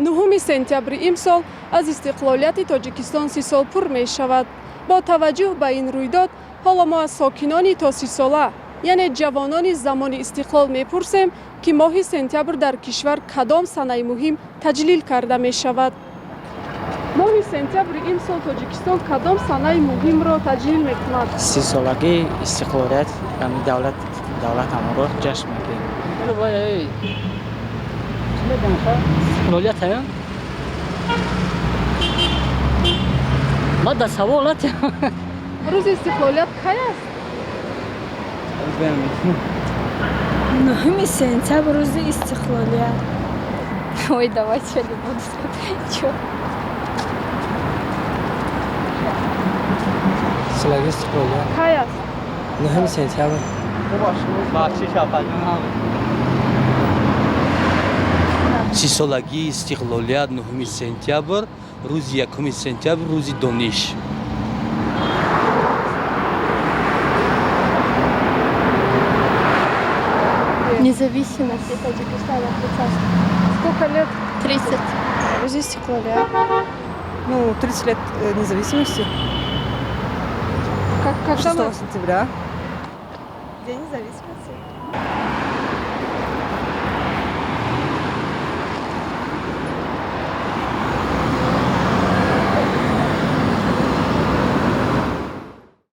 9 сентябри имсол аз истиқлолияти Тоҷикистон 30 сол пур мешавад. Бо таваҷҷӯҳ ба ин рӯйдод, ҳоло мо аз сокинони то 30-сола, яъне ҷавонони замони истиқлол, мепурсем, ки моҳи сентябр дар кишвар кадом санаи муҳим таҷлил карда мешавад. Моҳи сентябри имсол Тоҷикистон кадом санаи муҳимро таҷлил мекунад? 30-солагии истиқлолият давлатамонро ҷашн мегирем. Истиқлолият ма да савол натиҳам. Рӯзи истиқлолият кай аст? 9 сентябр, рӯзи истиқлолият. Ой, давайте я не буду смотреть. Чё? Солагии истиқлолият. Кай аст? 9 сентябр. Бахшиш, апаҷон. 30-солагии истиқлолият 9 сентябр, рӯзи 1 сентябр рӯзи дониш. Независимость. Таджикистана. Сколько лет? 30. Рӯзи истиқлолият. Ну, 30 лет независимости. Как, когда 6 мы сентября. День независимости.